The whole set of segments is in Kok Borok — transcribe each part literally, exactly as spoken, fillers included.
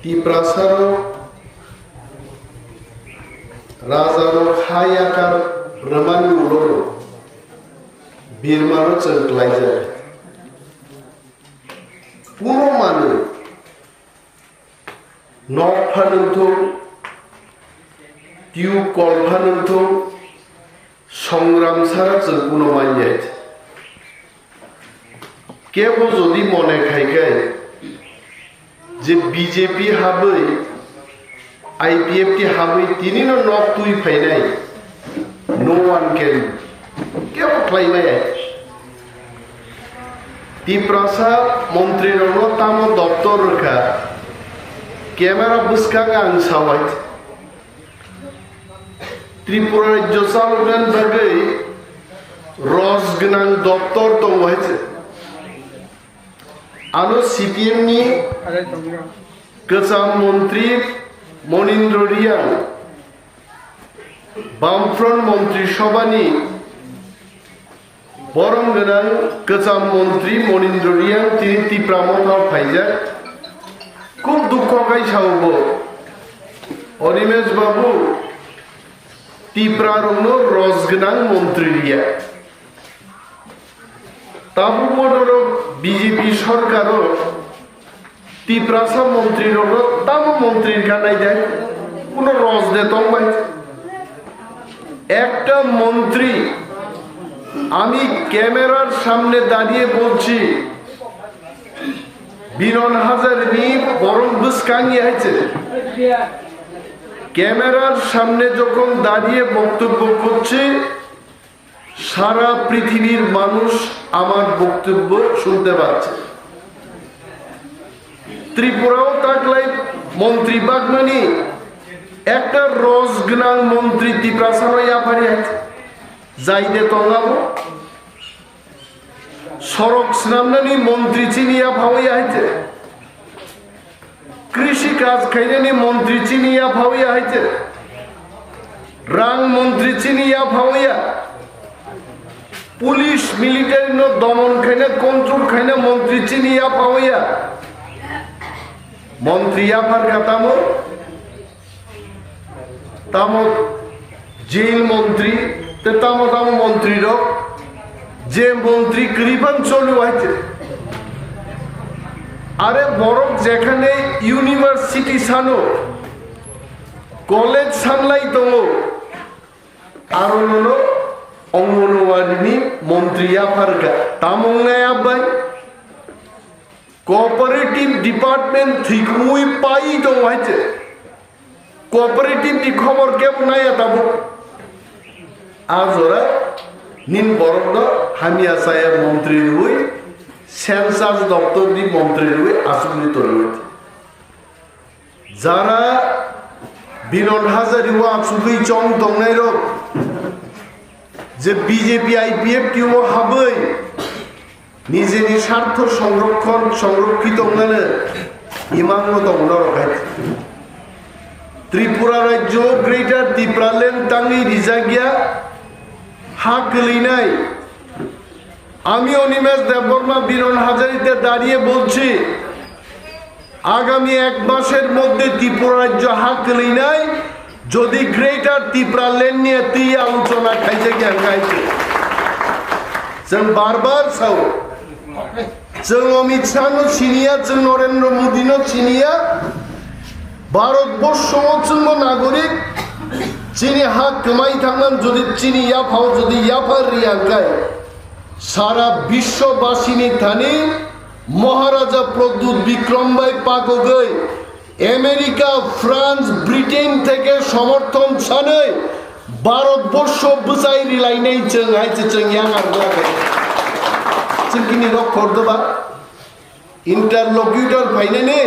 Tiprasarok rajarok ha yakar rwmani ulo birmano chwng klaijak. Puno manwi nok phanwng thung, tube kol phanwng thung, songram sara chwng puno manya. Kebo jodi mone khai khe je B J P habwi, I P F T habwi tinino nok twi phainai, no one can, kebo khlai maya. Tiprasa montrirokno tamo doptor rwkha, camera bwskang ang sawai. Tripura rajyo chaloknani bagwi roj gwnang doptor tongo hai se. Ano C P M ni kwcham montri Monindra Riyang, Bamfront montri sobhani borom gwnang kwcham montri Monindra Riyang tini Tipra Motha o phaijak. Khub dukho khai sao bo, Animesh babu, Tipra rokno roj gwnang montri riya. Tabuk modorok B J P sorkaro Tiprasa montrirokno tamo montri wngkha naidi, kuno roj de tongbai. একটা মন্ত্রী, আমি ক্যামেরার সামনে দাঁড়িয়ে বলছি, বিনন হাজারিনি বরং বুসকাঙ্গি হয়েছে। ক্যামেরার সামনে যখন দাঁড়িয়ে বক্তব্য করছি, সারা পৃথিবীর মানুষ আমার বক্তব্য শুনতে পাচ্ছে। Tripura o taklai montri bagmani একটা রজ গনাং মন্ত্রী Tiprasa no yapari hai jaide tongabo, sorok snamnani montri chini yaphawi hai je. Krishi kaj khainani montri chini yaphawi hai je, rang montri chini yaphawi ya, police military no domon khaina, control khaina montri chini yaphawi ya, montri yaphar kha tamo, tamo jail montri, te tamo tamo montri rok, je montri kwrwiphan choli uaite. Are borok jekhane university sano, college sanlai tongo, aro nono Anganwadi ni montri yapharkha, tamo wngnai abai? Cooperative department thwikwmwi pai tongo hai se. Cooperative ni khobor kebo naiya tabuk. A jora nini borokno hamya chaya montri rwui, census doptor ni montri rwui achukni torwi. Jara Binon Hazari o achugwi chong tongnairok je B J P I P F T o habwi nijeni sartho songrokkon songrokkhi tongnani imangno tongna rok hai. Tripura rajyo Greater Tipraland tangwi rijak ya ha kwlwinai. আমি অনিমেষ দেববর্মা বিনন হাজারিতে দাঁড়িয়ে বলছি, আগামী এক মাসের মধ্যে ত্রিপুরা রাজ্য হা kwlwinai, যদি গ্রেটার ত্রিপুরা ল্যান্ড নিয়ে তুই আলোচনা খাইছে কি আমি খাইছে। Chwng bar bar sao, chwng Amit Shah no siniya, chwng Narendra Modi no siniya, Bharat borsho o chwngbo nagorik, chini ha kwmai thangman jodi chini yaphao jodi yaphar riya hwnkhe, sara biswobasini thani Maharaja Pradyut Bikram bai pakogwi America, France, Britain theke somorthon sanwi Bharat borsho bwchai rilainai chwng hai se chwng yang arwlagwi. Chwng kini rok khordoba interlocutor phainani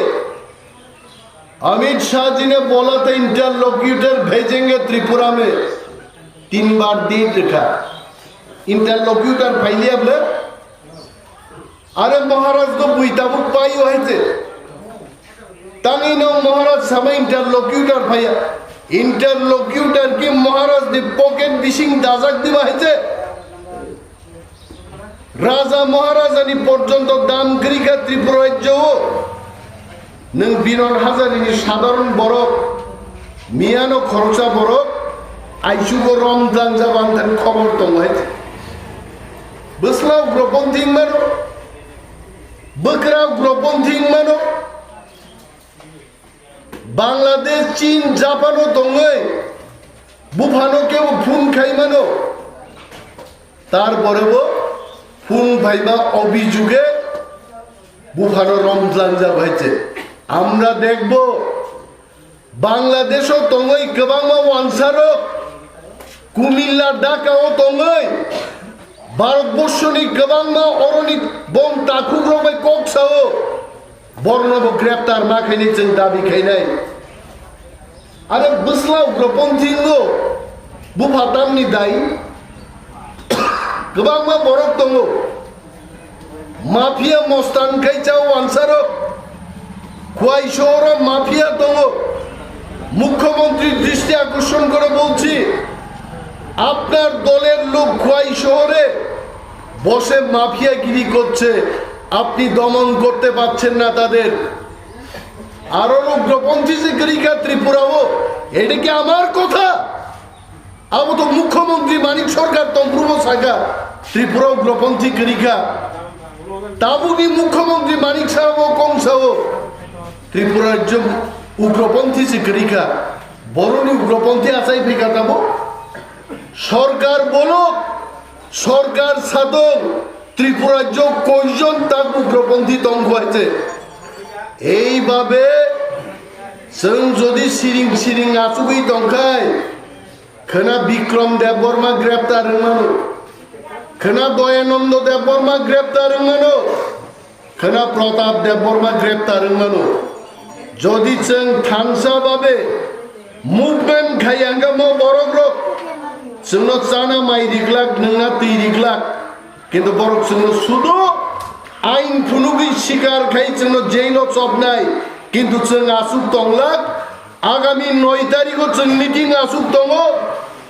Amit शाह जी ने बोला था, इंटरलोक्यूटर भेजेंगे त्रिपुरा में, तीन बार दे रखा। इंटरलोक्यूटर फैलिया बोले, अरे महाराज तो बुई tabuk paio hai te. Tangi no Maharaj sama interlocutor phaiya. Interlocutor ki Maharaj ni pocket bising dajak diba hai te. Raja Maharajani porjonto dam kwrwi kha Tripura rajyo o. Nwng Biron Hazarini sadharon borok, miyano khoroksa borok, aichugo rom dlangjak wngthani khobor tongo hai. Bwsla ugroponthi wngmano, bwkra ugroponthi wngmano, Bangladesh, Chin, Japan-o tongwi buphano kebo phone khaimano, tarporebo phone phaima obijuge buphano rom dlangjak hai se. Amra dekbo, Bangladesh-o tongwi kwbangma wansarok, Kumilla, Dhaka-o tongwi, Bharatborsoni kwbangma oroni bom takhukrok bai kok sao, bornobo greptar ma khainai chwng dabi khainai. Are bwsla ugroponthi wngo, bupha tamni dai? Kwbangma borok tongo. Mafia mostan khai chao wansarok. Khwai শহরে mafia tongo. মুখ্যমন্ত্রীর দৃষ্টি আকর্ষণ করে বলছি, আপনার দলের লোক খোয়াই শহরে বসে মাফিয়াগিরি করছে, আপনি দমন করতে পারছেন না তাদের। Aro ugroponthi se kwrwi kha Tripura-o, এটা কি আমার কথা? Abo to Mukhyamantri Manik Sarkar tongphuru bo sakha, Tripura ugroponthi kwrwi kha. Tabukni Mukhyamantri Manik Saha bo kong sao, Tripura rajyo ugroponthi se kwrwi kha. Boroni ugroponthi achai phai kha tabo. সরকার বলুক, সরকার সাদক, ত্রিপুরা রাজ্য কয়জন তাক উগ্রপন্থী tongo hai se? Eibabe chwng jodi siring siring achugwi tongkhai, khwna Bikrom Debbarma greptar wngmano, khwna Doyanando Debbarma greptar wngmano, khwna Pratap Debbarma greptar wngmano. Jodi chwng thansa babe movement khai ang kha mo borok rok, chwngno chana mai riklak, nwngna twi riklak, kintu borok chwngno sudo ain phunugwi sikar khai chwngno jail-o chopnai, kintu chwng aswk tonglak. Agami noi tarikho chwng meeting aswk tongo,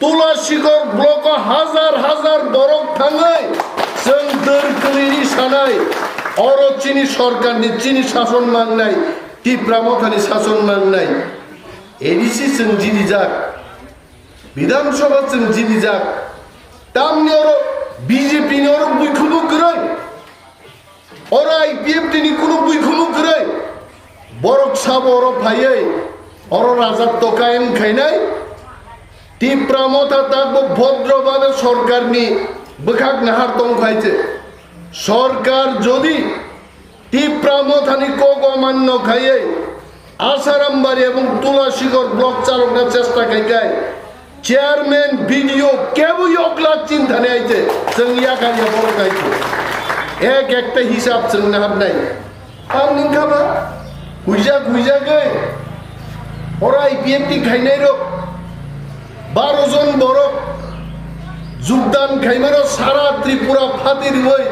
Tulasikhor block-o hazar hazar borok thangwi chwng dwr kwlwini sanai, oro chini sorkarni, chini sason mangnai, Tipra Mothani sason mangnai. A D C chwng jinijak, Bidhan Sabha chwng jinijak, tamni oro B J P ni oro buikhumu kwrwi. Oro I P F T ni kunu buikhumu kwrwi, borok sabo oro phaiwi, oro rajak to kayam khainai, Tipra Motha takbo bhodro babe sorkarni bwkhak nahar tong khai se. Sorkar jodi Tipra Mothani kok omanno khaiwi, Asarambari ebong Tulasikhor block chalokna chesta khai khai, chairman, B D O kebo yoklak chinthani aite, chwng yakar ya borok aite. Ek ekta hisab chwng nahabnai. Ang ningkha ba, huijak huijagwi, oro I P F T khainai rok, baro jon borok jogdan khaimano sara Tripura phati rwui,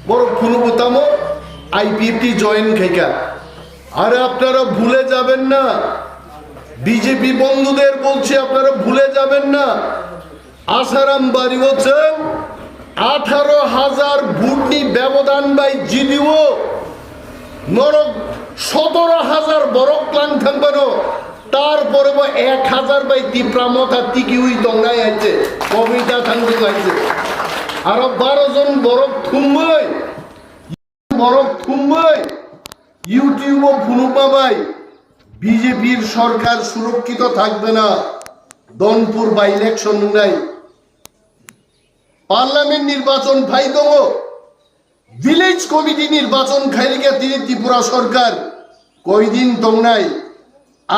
borok phunukgo tamo I P F T join khaikha. আরে আপনারা ভুলে যাবেন না, বিজেপি বন্ধুদের বলছি, আপনারা ভুলে যাবেন না। আসারাম বাড়িও চং আঠারো হাজার ভোটনি ব্যবধান বাই জিডিও নরক সতেরো হাজার বরক ক্লাং থাকবানো, তারপরে এক হাজার বাই তিপ্রা মথা টিকি উই দংনাই আইছে, কবিতা থাকবে আইছে। আরো বারো জন বরক থুমই, বরক থুমই, YouTube-o phunukma bai বিজেপির সরকার সুরক্ষিত থাকবে না। Dhanpur by election wngnai, parliament নির্বাচন phai tongo, ভিলেজ কমিটি নির্বাচন khairikha tini Tripura সরকার, কয়দিন tongnai,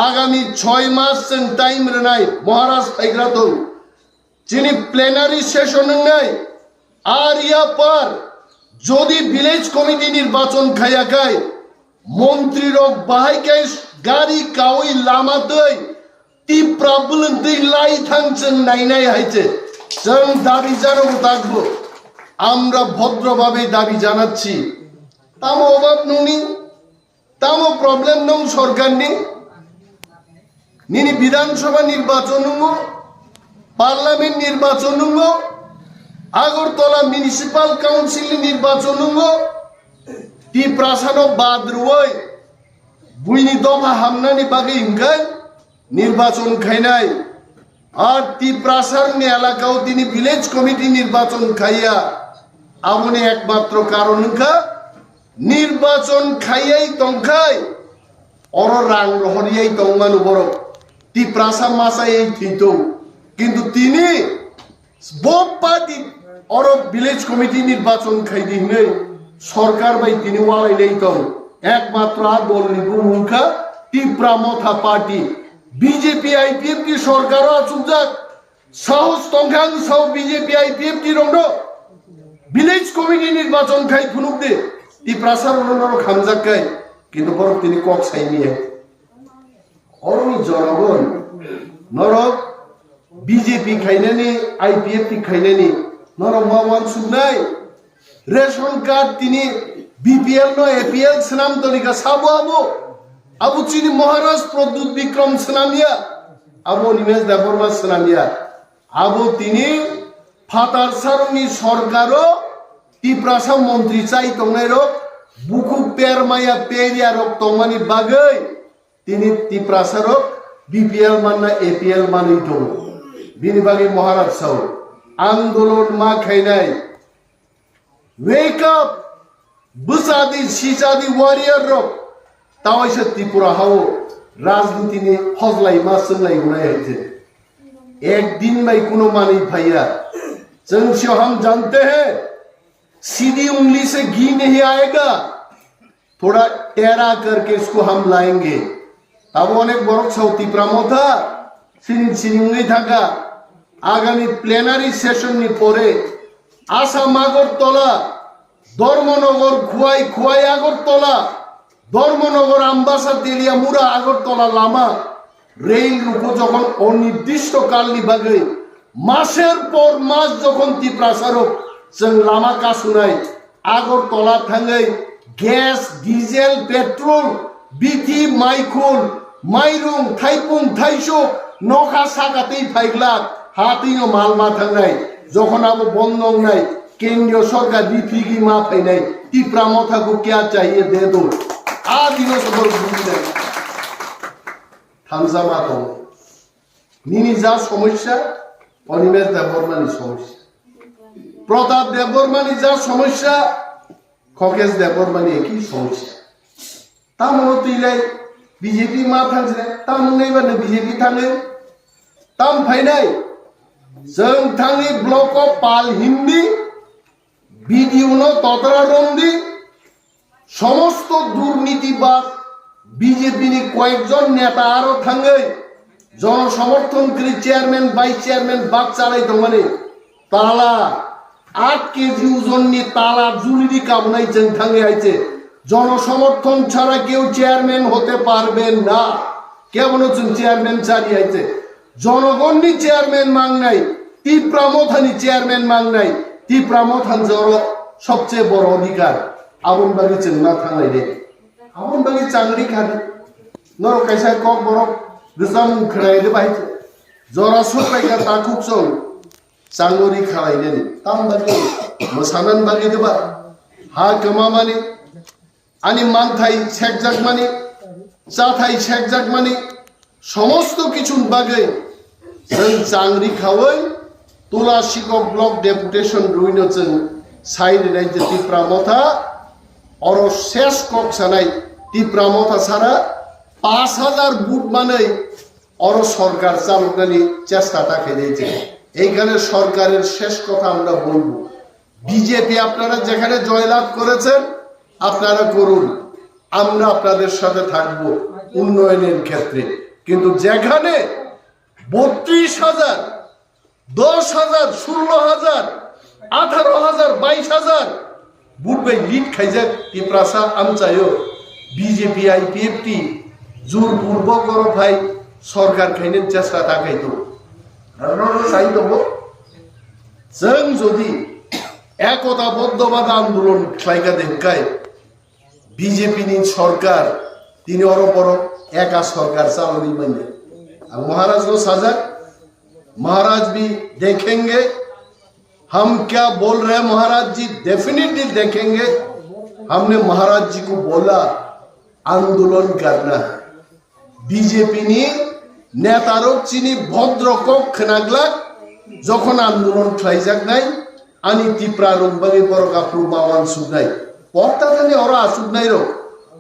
আগামী ছয় মাস chwng time rwnai, Maharaj phaigra tong. Chini plenary session wngnai, ar yapar jodi village committee nirbachon khaiyakhai, montri rok bahai khai gari kaui lama twi tipra bwlwng twi lai thang chwng nainai hai se. Chwng dabi jano bo takbo. Amra bhodro babe dabi janacchi. Tamo obab nungni? Tamo problem nung sorkarni? Nini Bidhan Sabha nirbachon nungo, Parliament nirbachon nungo, Agartala Municipal Council ni nirbachon nungo, Tiprasano bad rwoi, Buini dopha hamnani bagwi hwnkhe nirbachon khainai. Ar Tiprasarni elakao tini village committee nirbachon khaiya. Aboni ekmatro karon wngkha nirbachon khaiyai tongkhai oro rang rohoriyai tongmano borok. Tiprasa machayai thwitong. Kintu tini bo party oro village committee nirbachon khaidi hinwi sorkar bai tini walailai tong. Ekmatro a dolni bumung wngkha Tipra Motha Party. B J P I P F ni sorkaro achukjak. Sahos tongkha ang sao B J P I P F ni rokno village committee nirbachon khai phunuk di. Tiprasa rokno norok hamjak kai. Kintu borok tini kok sai miya. Oroni jonogon norok B J P khainani, I P F T khainani, norok ma wansuknai. Ration card tini B P L no A P L swnam toni ka sabo abo. Abo chini Maharaj Pradyut Bikram swnamya. Abo Animesh Debbarma swnamya. Abo tini phatar saroni sorkaro Tiprasa montri chai tongnai rok bukhuk permaya peria rok tongmani bagwi tini Tiprasa rok B P L manna A P L manwi tongo. Bini bagwi Maharaj sao, andolon ma khainai. Wake up! Bwchadi, sichadi warrior rok. Tawaisa Tripura hao rajniti ni hojlai ma chwnglai unai hai je. Ek din bai kuno manwi phaiya. Chwng sio ham jante hai. Sidi ungli se ghee nahi aayega. Thoda tera karke isko hum layenge. Tabo onek borok sao Tipra Motha, sining sining wngwi thangkha. Agami plenary session ni pore Assam Agartala, Dharmanagar Khowai, Khowai Agartala, Dharmanagar Ambasa Teliamura Agartala lama rail ruko jokhon onirdisto kalni bagwi maser por mas jokhon Tiprasarok chwng lama kasunai Agartala thangwi gas, diesel, petrol, bithi, maikhul, mairung, thaipung, thaisuk, nokha saka twi phaiglak, ha twino mal ma thangnai. Jokhon abo bondo wngnai, kendriyo sorkar riphigwi ma phainai, Tipra Motha ko kya chahiye de do. A dino se borok bujinai. Thamsa ma tongo. Nini ja somosya, Animesh Debbarmani somosya. Pratap Debbarmani ja somosya, Khokesh Debbarmani eki somosya. Tamo twi lai B J P ma thang se, tam nai ba B J P thang le, tam phainai. Chwng thangwi block o pal himdi, B D O no totra romdi, somosto durnitibad B J P ni koyekjon neta aro thangwi jonosomorthon kwrwi chairman, vice chairman bak chalai tongmani tala, aat K G ujonni tala julidi kabunai chwng thangwi hai se jonosomorthon chara keu chairman hote parben na. Kebono chwng chairman chari hai se. Jonogonni chairman mangnai, Tipra Mothani chairman mangnai, Tipra Mothani joro sobche boro odhikar. Aboni bagwi chwng ma thanglai de. Aboni bagwi changri khadi. Norok kaisa kok borok gwcham khwnai de bai. Jora sok bai ka takhuk chwng changri khalainani. Tam bagwi mwsanani bagwi de ba. Ha kwmamani. Ani manthai sekjakmani, chathai sekjakmani, somosto kichuni bagwi chwng changri khawi Tula Sikok Block Deputation rwino chwng sai rinai je Tipra Motha, oro ses kok sanai Tipra Motha sara pash hajar vote manwi oro sorkar chaloknani chesta ta khainai je. Eikhane sorkarer ses kotha amra bolbo. BJP আপনারা যেখানে জয়লাভ করেছেন, আপনারা করুন, আমরা আপনাদের সাথে থাকব উন্নয়নের ক্ষেত্রে। কিন্তু যেখানে বত্রিশ হাজার, দশ হাজার, ষোলো হাজার, আঠারো হাজার, বাইশ হাজার ভোট bai লিড খাইজাক টিপ্রাসা আমচাইও বিজেপি আইপিএফটি জোরপূর্বক গরফাই সরকার খাইনের চেষ্টা তাকাইতো। কারণ আমরা চাই দেবো, Chwng jodi ekotaboddhobad andolon khlaikha de hwnkhe B J P ni sorkar tini oro borok eka sorkar chalogwi manya. Ang Maharaj no sajak, Maharaj bhi dekhenge, hum kya bol rahe Maharaj ji, definitely dekhenge, humne Maharaj ji ko bola. Andolon karna. B J P ni netarok chini bhodro kok khwnaglak, jokhon andolon khlaijaknai, ani Tipra rok bagwi borok aphuru ma wansuknai. Pokta thani oro asuknai rok.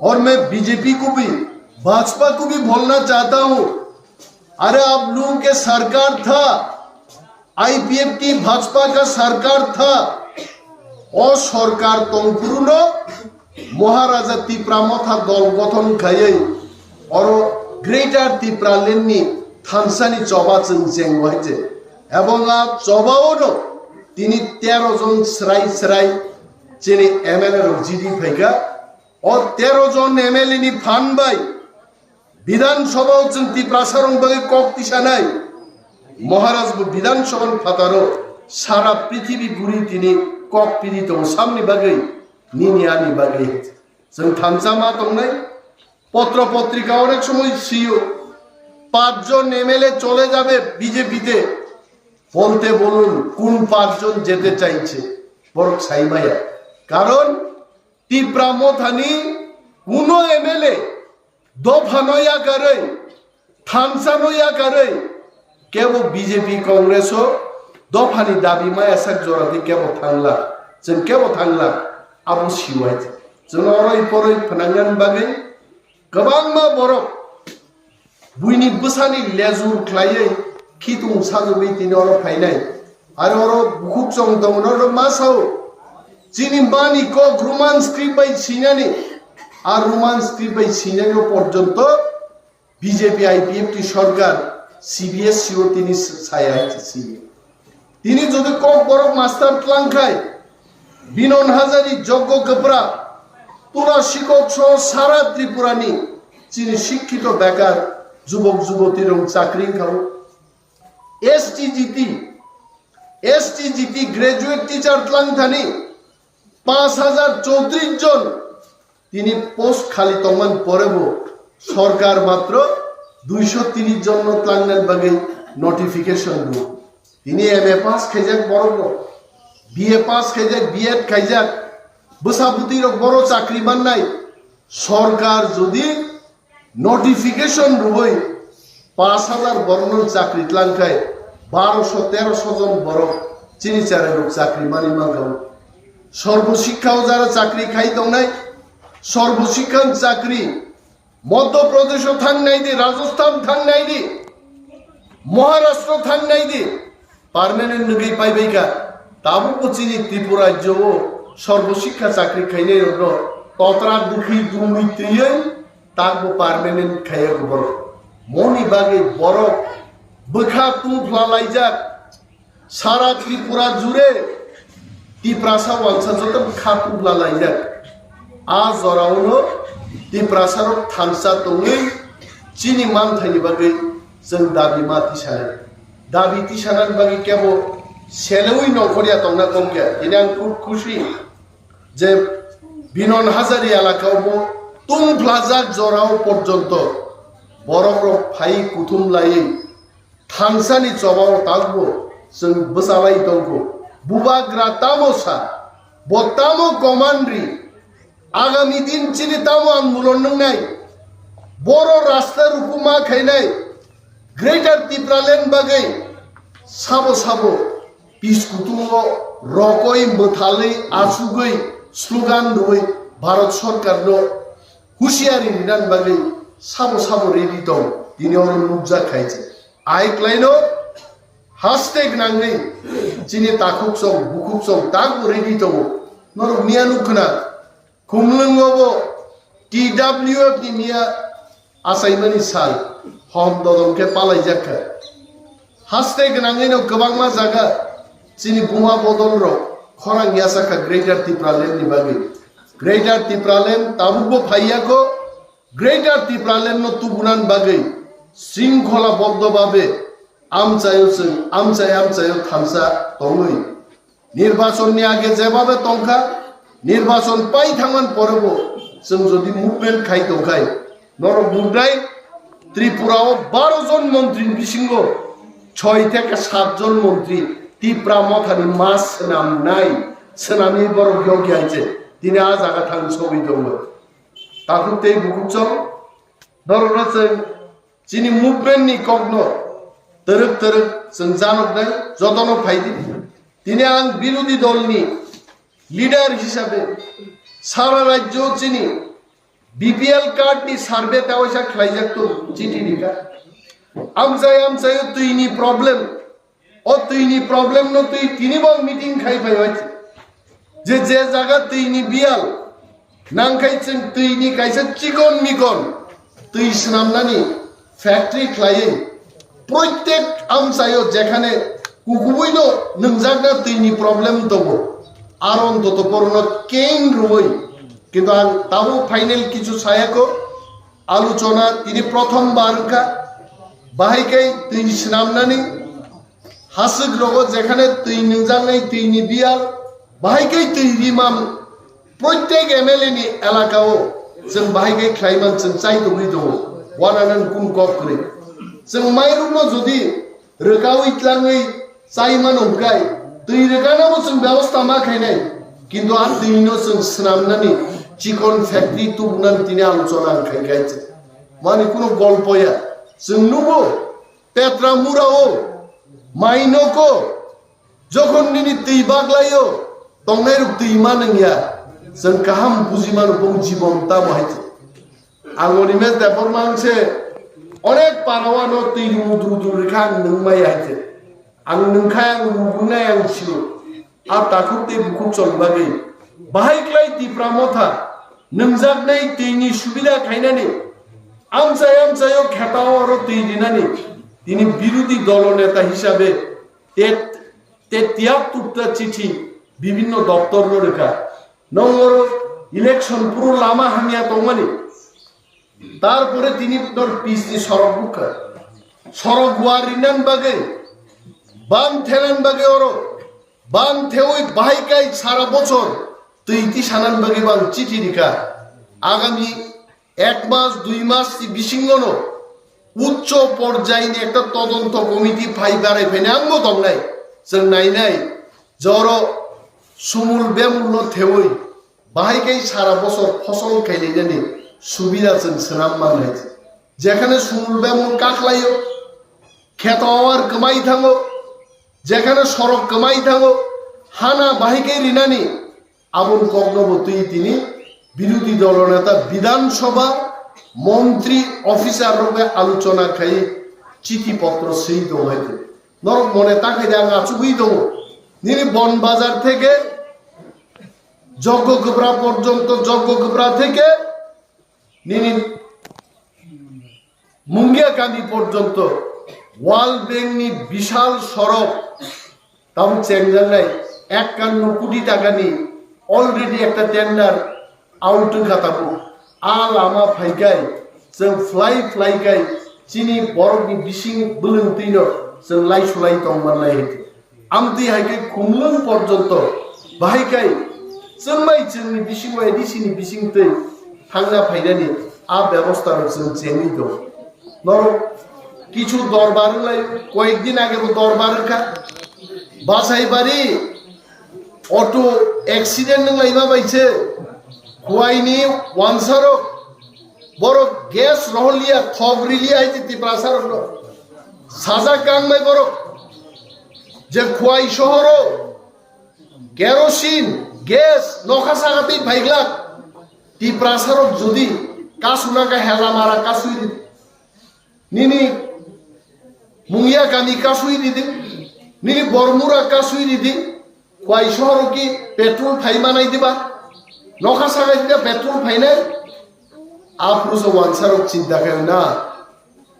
और मैं B J P को भी, भाजपा को भी बोलना चाहता हूँ, अरे आप लोगों के सरकार था, I P F T Bhajpa का सरकार था, o sorkar tongphuru no Maharaja Tipra Motha dol gothon khaiwi oro Greater Tipraland ni thansa ni choba chwng cheng wahai je. Ebong a choba o no tini tero jon srai srai chini M L A rok jidi phaikha. O tero jon M L A ni phan bai Bidhan Sabha o chwng Tiprasa rok bagwi kok tisanai. Maharaj bo Bidhan Sabha ni phataro sara prithibi guri tini kok piri tongo samni bagwi, nini ani bagwi. Chwng thansa ma tongnai, potro potrika onek somoy siyo, পাঁচজন M L A চলে যাবে B J P তে, বলতে বলুন কোন পাঁচজন যেতে চাইছে, borok saimaya. Karon Tipra Mothani kuno M L A dophano yakarwi, thansano yakarwi, kebo B J P Congress o dophani dabi maya sak jora di kebo thangla, chwng kebo thangla, abo siwai. Chwng oroi poroi phnangna bagwi kwbangma borok buini bwsani lejur khlaiwi khitung sajagwi tini oro phainai. Aro oro bukhuk chong tongo, norok ma sao? Chini mani kok Roman script bai sinani, a Roman script bai sinani o porjonto B J P I P F T sorkar C B S C o tini saya hai se sini. Tini jodi kok borok master tlang khai, Binon Hazari, Joggo Kapra, Tula Sikok soho sara Tripura ni chini sikkito bekar jubok juboti rok chakri wngkha o. S T G T, S T G T graduate teacher tlang thani paanch hajar chowtrish jon tini post khali tongman porebo sorkar matro duisho tris jonno tlangnani bagwi notification rwo. Tini M A pass khaijak borokno, B A pass khaijak, B Ed khaijak, bwsa bwtwi rok boro chakri mannai. Sorkar jodi notification rwwi paanch hajar borokno chakri tlang khai, barosho terosho jon borok chini cherairok chakri mani mankha. Sarva Shiksha o jara chakri khai tongnai, Sarva Shiksha ni chakri Madhya Pradesh o thang nai di, Rajasthan thang nai di, Maharashtra thang nai di, permanent nugwi paibai kha. Tabukbo chini Tripura rajyo o Sarva Shiksha chakri khainai rokno totra dukhi dungwi twiwi takbo permanent khaiya borok. Moni bagwi borok bwkha tungphla laijak. Sara Tripura jure Tiprasa wansa joto kha tubla laijak. A jorao no Tiprasa rok thansa tongwi chini manthaini bagwi chwng dabi ma tisanai. Dabi tisanani bagwi kebo selewi nongkhorya tongna tongkha. Tini ang khub khusi je Binon Hazari elaka o bo tungphlajak jorao porjonto borok rok phai kuthum laiwi thansani chobao takbo chwng bwchalai tongo. Bubagra tamo sa, bo tamo command ri, agami din chini tamo andolon nwngnai, boro rasta rukuma khainai, Greater Tipraland bagwi sabo sabo piskutungo rokoi mwthalwi achugwi slogan rwwi Bharat Sarkarno husiari rinani bagwi sabo sabo ready tong, tini oro nukjak khai se. Ai klaino haste gwnangwi chini takhuk song, bukhuk song takbo ready tongo. Norok miya nuk khna, Khumlwngo bo T W F ni miya achaimani sal hom dodom khe palaijak kha. Haste gwnangwino kwbangma jaga chini buma bodol rok khorang yasa kha Greater Tipraland ni bagwi. Greater Tipraland tabukbo phaiya kho. Greater Tipraland no tubunan bagwi sringkhola boddo babe amchaio chwng amchai amchaio thansa tongwi. Nirbachon ni age jebabe tongkha, nirbachon pai thangman porebo chwng jodi movement khai tongkhai, norok nuknai Tripura o baro jon montri ni bisingo choi theke sat jon montri Tipra Mothani ma swnamnai, swnamwi borok yokya hinkhe tini a jaga thang sogwi tongo. Takhuk tei bukhuk chong, norokno chwng chini movement ni kokno twrwk twrwk chwng janoknai, jotono phaidi. Tini ang birodhi dolni leader hisabe sara rajyo chini B P L card ni survey ta waisa khlaijak tongo, chiti rikha. Amchai amchai o twi ni problem, o twi ni problem no twi tini bo meeting khai phai bai. Je je jaga twi ni biyal nangkhai chwng twi ni kaisa chikon mikon twi swnamnani factory khlaiwi, proitek amchaio jekhane kukubuino nwngjakna twini problem tongo, aro ontoto borokno kein rwui. Kintu ang tabuk final kichu sayako, aluchona tini prothom bar wngkha, bahai khe twi swnamnani haswk rogo jekhane twi nwngjaknai twini biyal, bahai khe twi rimam. Proitek M L A ni elaka o chwng bahai khe khlaiman chwng chai tongwi tongo, wananan kun kok kwrwi. Chwng mairukno jodi rwkaui tlangwi chai mano hwnkhe twi rwkanabo chwng bebosta ma khainai, kintu a twino chwng swnamnani chikon factory tubunani tini aluchona ang khai khai chwng mani kuno golpo ya. Chwng nugo Petra mura o, mai noko, jokhon nini twi baglaio, tongnai rok twi manwng ya, chwng kaham buji mano bo jibon tamo hai se. Ang oni mes depor mang se, onek parawano twi rumu duru duru rikha ang nwng maya hai se. Ang nwng khai ang rumu nai ang sio. A takhuk tei bukhuk chong bagwi bahai klai Tipra motha nwngjaknai twini subida khainani amchai amchaio khetao oro twi rinani tini birodhi dolo neta hisabe te, te tiyap tukta chithi bibhinno doptorno rwkha. Nong oro election puro lama hamya tongmani. Tarpore tini nor pis ni sorok bukha. Sorok guar rinan bagwi, ban thenan bagwi oro, ban thewi bahai kai sara bochor twi tisanan bagwi bang chithi rikha. Agami ek mas, dui mas ni bisingono uccho porjai ni ekta todonto komiti phai barai phaina angbo tongnai. Chwng nainai, joro sumul bemul no thewi, bahai khe sara bosor phosol khainani subida chwng swnam manai. Jekhane sumul bemul kaklaio, kheto awar kwmai thango, jekhane sorok kwmai thango, hana bahai khe rinani, aboni kokno bo twi tini birodhi dolo neta Bidhan Sabha montri officer rok bai aluchona khai chithi potro swi tong hai. Norok mone ta khai de ang achugwi tongo. Nini Bon Bazar theke Joggo Gubra porjonto, Joggo Gubra theke nini Mungia Kami porjonto World Bank ni bishal sorok tabuk chengjaknai ekkanno koti takani already ekta tender out wngkha tabuk. A lama phaikai chwng phlai phlai kai chini borokni bising bwlwng twino chwng lai sulai tong manlai hai. Amtwi hai khe Khumlwng porjonto bahai kai chwngbai chwngni bisingo A D C ni bisingtwi thangna phainani a bebosta rok chwng chengwi tongo. Norok kichu dorbar wnglaio, koyek din age bo dorbar wngkha. Basaibari auto accident wnglaima bai se Khwaini wansarok borok gas rohorliya, thok riliya hai se Tiprasarokno sajak kangmai borok. Je Khwai sohoro kerosene, gas, nokha saka twi phaiglak. Tiprasarok jodi kasuna ka hela mara kasui di. Nini Mungia Kami kasui di di. Nini Bormura kasui di di. Khwai sohoro ki petrol phai manai diba? Nokha saka di petrol phainai. Aphuru se wansarok chinta khayo na.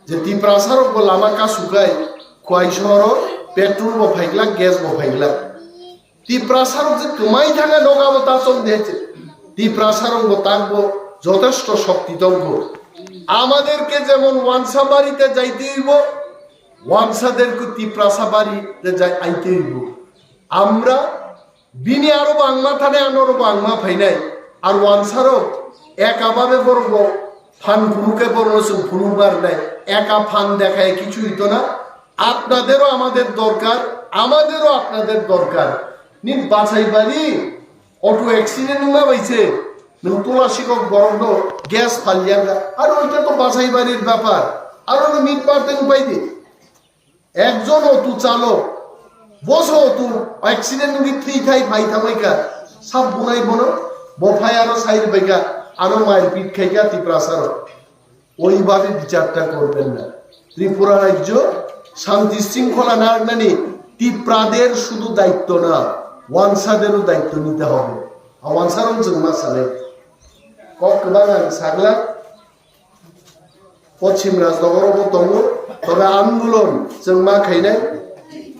Je Tiprasarok bo lama kasukai, Khwai sohoro petrol bo phaiglak, gas bo phaiglak. Tiprasarok je kwmai thanga nogo abo ta chong de che. Tiprasarok bo tak bo jotesto shokti tongbo. Amaderke jemon wansa barite jaite hoibo, wansaderke Tiprasa barite jai-, aite hoibo. Amra bini aro bangma thane anoro bangma phainai. Ar wansarok eka babe borok bo phan phuru khe borokno chwng phuru barnai. Eka phan dekhai kichu hito na. আপনাদেরও আমাদের দরকার, আমাদেরও আপনাদের দরকার. Ni Basaibari auto accident wngma bai se Nwng tula sikok borokno gas phalyakha. Aro ita to bachai barir bapar. Aro no meet parteng pai di. Ekjon auto chalok, boso auto accident wngwi thwi thai phai thangbai kha. Sab bunai bono, bo phai aro sai rwbai kha. Ano mairpit khai kha Tiprasa rok. ওইভাবে বিচারটা করবেন না। ত্রিপুরা রাজ্য শান্তি শৃঙ্খলা না রাখনানি তিপ্রাদের শুধু দায়িত্ব না, ওয়ানসাদেরও দায়িত্ব নিতে হবে। আর ওয়ানসারও চুম্মা সালে। Kok kwbang ang sagla, Pochim Rajnogoro bo tongo, tobe andolon chwngma khainai,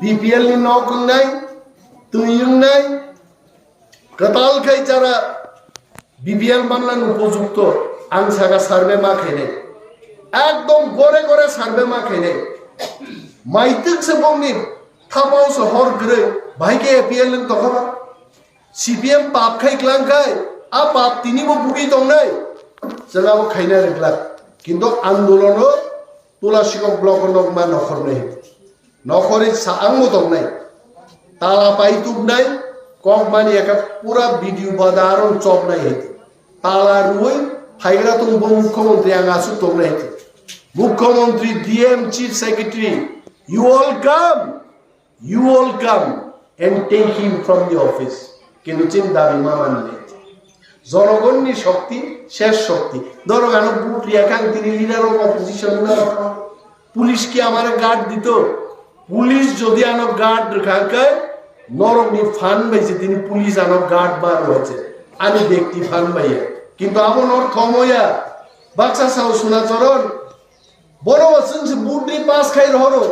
B P L ni nok wngnai, twi wngnai, kwtal khai jara B P L manna ni upojukto, ang saka survey ma khainai. Ekdom gore gore survey ma khainai. Maitwk se bongni thapao se hor kwrwi, bahai khe A P L ni tokha ba? C P M pap khai klang khai, a pap tini bo bugwi tongnai. Chwng abo khaina rwglak. Kintu andolono Tula sikok block o nokma nokhornwi. Nokhorwi sa ang bo tongnai. Tala pai tubnai, kok mani eka pura video bada aron chopnai hete. Tala rui, phaigra tung bo mukhyamantri ang asuk tongnai hete. Mukhyamantri, D M, Chief Secretary, you all come. You all come and take him from the office. Kintu chini dabi ma manle. জনগণনি শক্তি, শেষ শক্তি. ধরো, ano vote riya kang tini leader of opposition na. Police কি আমার গার্ড দিত? পুলিশ যদি ano guard রাখাকে নরকনি ফান বাইছে, tini পুলিশ ano গার্ড বার হয়েছে, আমি ব্যক্তি ফান বাইয়া. কিন্তু abo nor thomoya, baksa sao Sunacharan, Borok chwng se budri pass khai rohoro.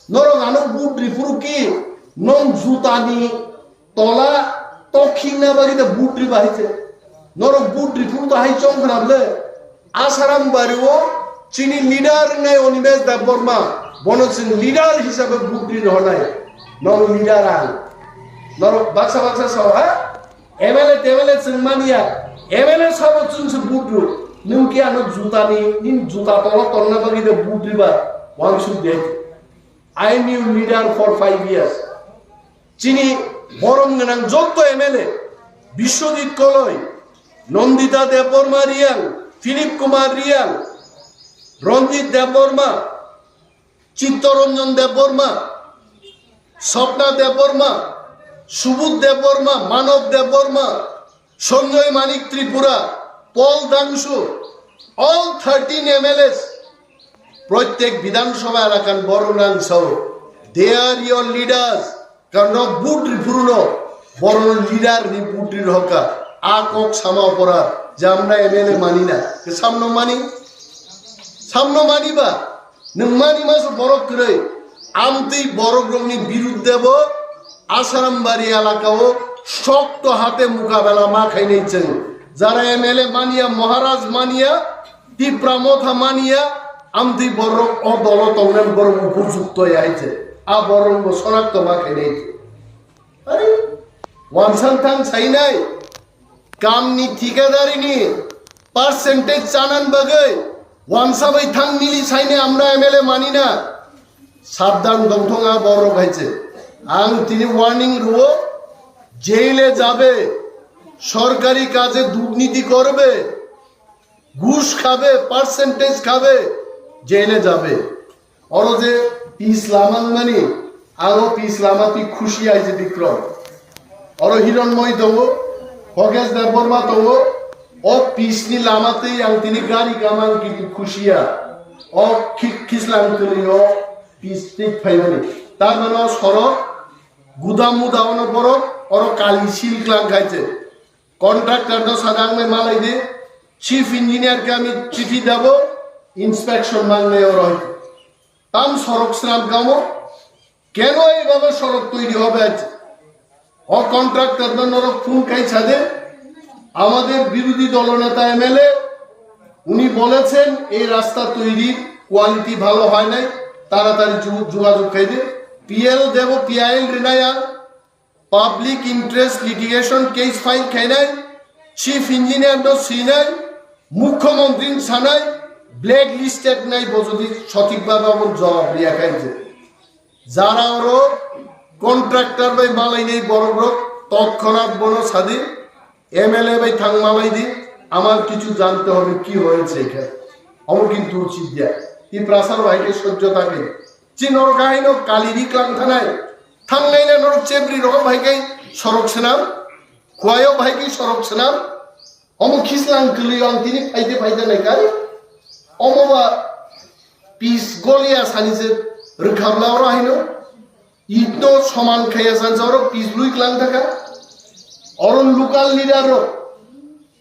Norok ano budri phuru ki nong jutani tola tokhingna bagwi da budri bahai se. Norok budri phuru da hai chong khna ble. Asaram bari o chini leader wngnai Animesh Debbarma. Bono chwng leader hisabe budri rohonai. Nong leader ang. Norok baksa baksa sao ha? M L A, T M L A chwng mania, M L A sabo chwng se budru. Nwng ki ano juta ni, nini juta tolo tonna bagwi de budri ba, wansuk de. I am your leader for five years. Chini borom gwnang jotto M L A, Biswajit Koloi, Nandita Debbarma Reang, Philip Kumar Reang, Ranjit Debbarma, Chittaranjan Debbarma, Swapna Debbarma, Subodh Debbarma, Manav Debbarma, Sanjay Manik Tripura, Paul Dangsu, all thirteen M L As, protyek Bidhan Sabha elakan borok nang sao, they are your leaders. Karon no budri phuru no, borok no leader ni budri rohor kha. A kok sama opora, je amra M L A mani na. Ke samno mani? Samno mani ba? Nwng mani ma se borok kwrwi. Amtwi borok rokni birudde bo Asaram bari elaka o shokto hate mukabela ma khainai chwng. Jara M L A mania, Maharaj mania, Tipra Motha mania, amtwi borok o dolo tongnai borok upojukto ya hai se. A borok bo sonakto ma khainai. Are, wansang thang sainai, kamni thikadarini percentage chanan bagwi, wansa bai thang mili sainai amra M L A manina. Sabdan dongthong a borok hai se. Ang tini warning ruo, জেলে যাবে, সরকারি কাজে দুর্নীতি করবে, ঘুষ খাবে, percentage খাবে, জেলে যাবে. Oro je peace lama wngmani, ang o peace lama twi khusi hai se Bikrom. Oro Hironmoi tongo, Hogesh Debbarma tongo, o peace ni lama twi ang tini gari kamang kintu khusi ya. O khi-, khislang kwrwi o peace twi phaimani. Tar mane o sorok gudam muda ono borok, oro kali seal klang khai se. Contractor no sadang nai malai de, chief engineer ke ami chithi dabo, inspection mangnai oro hai. Tam sorok sram kamo, কেন এইভাবে সড়ক তৈরি হবে আজ? O contractor no norok phone kai sade, আমাদের বিরোধী দলনেতা M L A, উনি বলেছেন এই রাস্তা তৈরির কোয়ালিটি ভালো হয় নাই, তাড়াতাড়ি যু-, যোগাযোগ খাইবে। P L Dev, P I L rinaya, Public interest litigation case file khainai, chief engineer no sinai, mukhyamantri sanai, blacklisted nai bo jodi sothik bhabe obo jawab riya khai je. Jara oro contractor bai malainai borok rok totkhonat bono sadi, M L A bai thang malai di, আমার কিছু জানতে হবে কি হয়েছে এখানে। Omo kintu ucit ya. Tiprasa rok hai khe sojjo ta khe. Chini norok haino kali ri klang thanai. Thangnai na norok chebri rok hai khe sorok swnam. Kuayo hai khe sorok swnam. Omo khislang kwlwi ang tini phaide phaide nai kari. Omo ba pis golia sani se rwkhamla oro haino. Itno soman khaya sansa oro pis lui klang thaka. Oro local leader rok.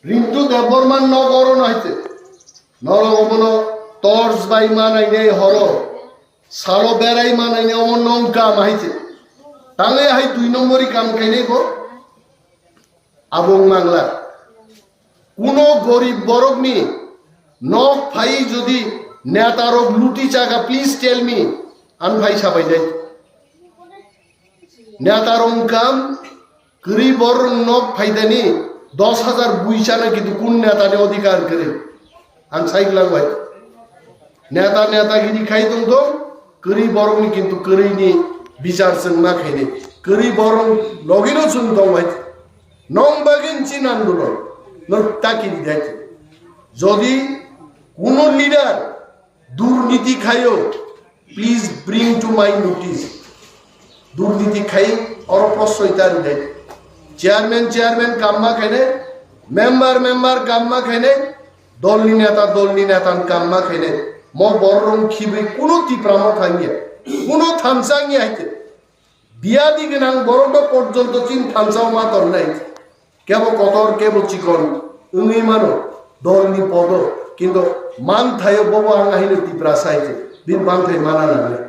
Rintu Debbarma nok oro no haite. Norok omono torch bai manai nei horo. Salo berai manai nei omo nong kam haite. Tangle hai dui nombori kam khainai bo. Abong mangla. Kuno gorib borokni nok phai jodi neta rok luti chaga, please tell me. An phai sabai dai. Neta rok kam kwrwi borok nok phaidani dos hajar bui chana kintu kun neta ni odhikar kwrwi? Ang sai glak bai. Neta neta giri khai tong tong, kwrwi borok ni kintu kwrwi ni bichar chwng ma khaini. Kwrwi borok logi no chwng tong bai. Nong bagin chin andolon. Nong taki di dai. Jodi kuno leader durniti khayo, please bring to my notice. Durniti khai oro prosoi ta ri dai. Chairman, chairman kamma khaine, member, member kamma khaine, dolni neta, dolni neta kamma khaine. Mo borok khibi kuno Tipra Motha wngya, kuno thansa wngya haite. Biyadi gwnang borok no porjonto chin thansa ma tornai. Kebo kotor, kebo chikon wngwi mano dolni podo, kintu man thaio bobo ang ahino Tiprasa hai se bini manthai mana nangnai.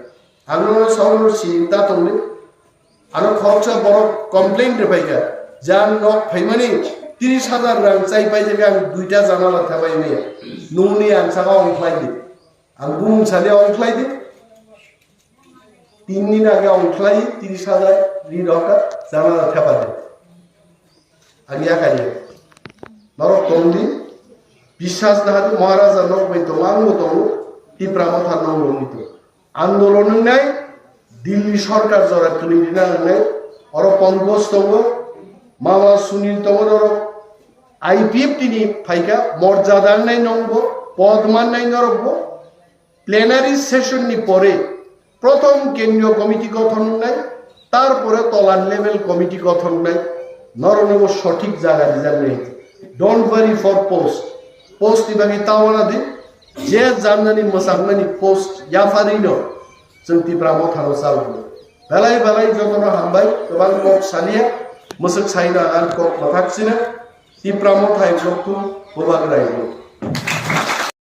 Ang no saono sinta tongni, ano khoroksa borok complain rwphaikha je ang nok phaimani tris hajar rang chai paijak, ang duita janala thepai maya, nungni ang saka ongkhlai di, ang bumung sani ongkhlai di. Tin din age ongkhlai tris hajar ri rokha, janala thepa de. Ang yakari. Norok tongdi, biswas na hadi Maharaja nok bai tongo, ang bo tongo, Tipra Motha nok rokni to. Andolon wngnai, Delhi sorkar jora kwlwi rina nangnai, oro Pankaj tongo, Mama Sunil tongo norok, I P F T ni phaikha, morjada wngnai nongbo, pod mannai norokbo, Plenary session ni pore prothom kendriyo committee gothon wngnai, tarpore tola level committee gothon wngnai, norokno bo sothik jaga rijaknai. Don't worry for post. Post ni bagwi tawana di, je janani mwsakmani post yapharino chwng Tipra Mothano chaloknai. Belai belai jotono hambai, kwbang kok saliya, mwswk saino ang kok mwthak sino, Tipra Motha hai bloktun bubagra ino.